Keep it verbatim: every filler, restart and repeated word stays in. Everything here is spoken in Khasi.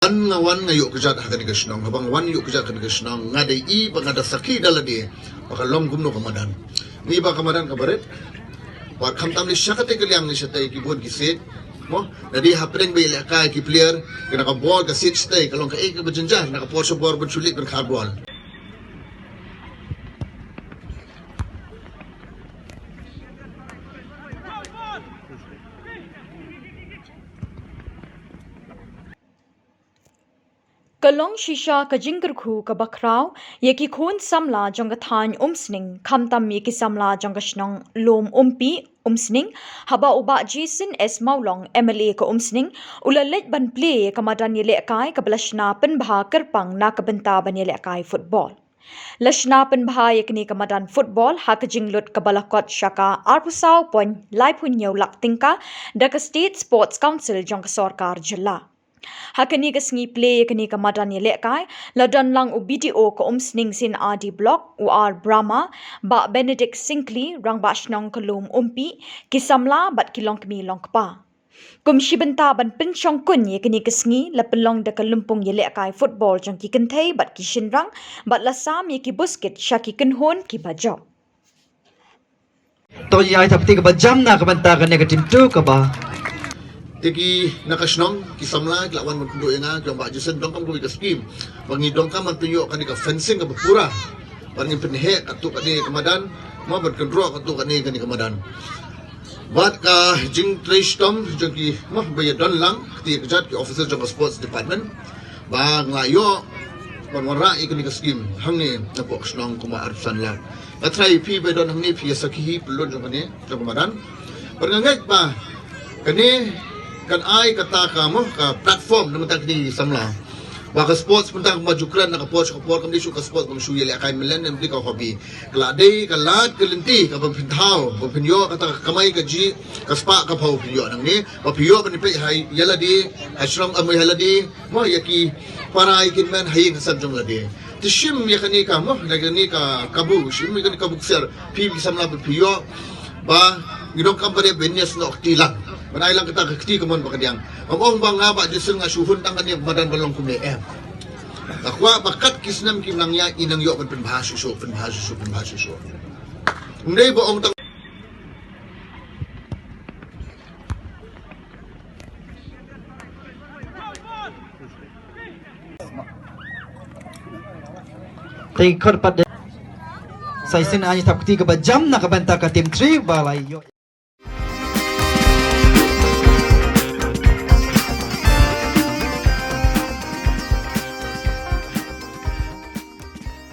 Wan nga wan nga ïoh kjat ha kane ka shnong, haba nga wan ïoh kjat ha kane ka shnong, nga dei i ba nga da sakhi da lade ba ka long kumno ka madan. Ngi ba ka madan ka barit. Ba khamtam li sha katei ka liang ngi shatei ki bun ki siej. Mo, da dei hapdeng ba ïalehkai ki player, kane ka bol ka siej shatei, ka long kaei kaba jynjar, na ka por sha bor ban shu leit ban khar bol. Ka long shisha ka jingkyrkhu kaba khraw ïa ki khun samla jong ka thaiñ Umsning, khamtam ïa ki samla jong ka shnong Lum Umpi, Umsning, haba u Bah Jason S Mawlong, M L A ka Umsning, u la leit ban plie ïa ka madan ïalehkai kaba la shna pynbha kyrpang na ka bynta ban ïalehkai football. La shna pynbha ïa kane ka madan football ha ka jinglut kaba la kot sha ka arphew saw point laiphew hynñiew lak tyngka da ka State Sports Council jong ka sorkar jylla. Ha kane ka sngi plie ïa kane ka madan ïalehkai, la don lang u B D O ka Umsning C&RD Block, u R Brahma, Bah Benedict Syngkli, Rangbah Shnong ka Lum Umpi, ki samla bad ki longkmie longkpa. Kum shi bynta ban pynshongkun ïa kane ka sngi, la pynlong da ka lympung ïalehkai football jong ki kynthei bad ki shynrang, bad la sam ïa ki buskit sha ki kynhun kiba jop. To ïa ai thapti kaba jam na ka bynta kane ka team two kaba. Te ki na ka shnong, ki samla ki la wan ban pynduh ïa nga, ki ong Bah Jason, donkam kawei ka scheme ba ngi donkam ban pynïoh kane ka fencing kaba pura, ban ngin pynheh katto katne ka madan, mo, ban kynroh katto katne kane ka madan. Bad ka jingtrei shitom jong ki, mo, ba ïa don lang, kti kjat ki officer jong ka sports department, ba nga la ïoh ban wanrah ïa kane ka scheme hangne napoh ka shnong kumba arphew san lak. Nga tharai phi ba don hangne phi ïa sakhi hi pynlut jong kane, jong ka madan. Bad nga ngeit ba kane kan ai kata ka, mo, ka platform na bynta kine ki samla. Ba ka sports mynta kumba ju kren na ka por sha ka por, kam dei shuh ka sports ba shu ïalehkai mlien, ym dei ka hobby. Ka la dei ka lad ka lynti kaba phin thaw, ba phin ïoh kata ka kamai kajih, ka spah ka phew phin ïoh nangne, ba phi ïoh ban peit ha ïa lade, ha shnong, ym, ha lade, mo, ïa ki para ïa ki hynmen ha ïing ha sem jong lade. Te shim ïa kane ka, mo, ïa kane ka kabu, shim ïa kane ka kabu ksiar, phi ki samla ba phi ïoh, ba ngi donkam ba dei ban ïasnoh kti lang. Ban ai lang kata ka kti kamon ba kadiang. Ym ong ba nga Bah Jason nga shu hun tang kane madan ban long kumne, em. Nga kwah ba kat ki snem kim nang ïaid, ngi nang ïoh ban pynbha shuh shuh, pynbha shuh shuh, pynbha shuh shuh. Ym dei ba ong tang. Te khot pat de. Sa shisien ai thapti kaba jam na ka bynta ka team three ba la ïoh.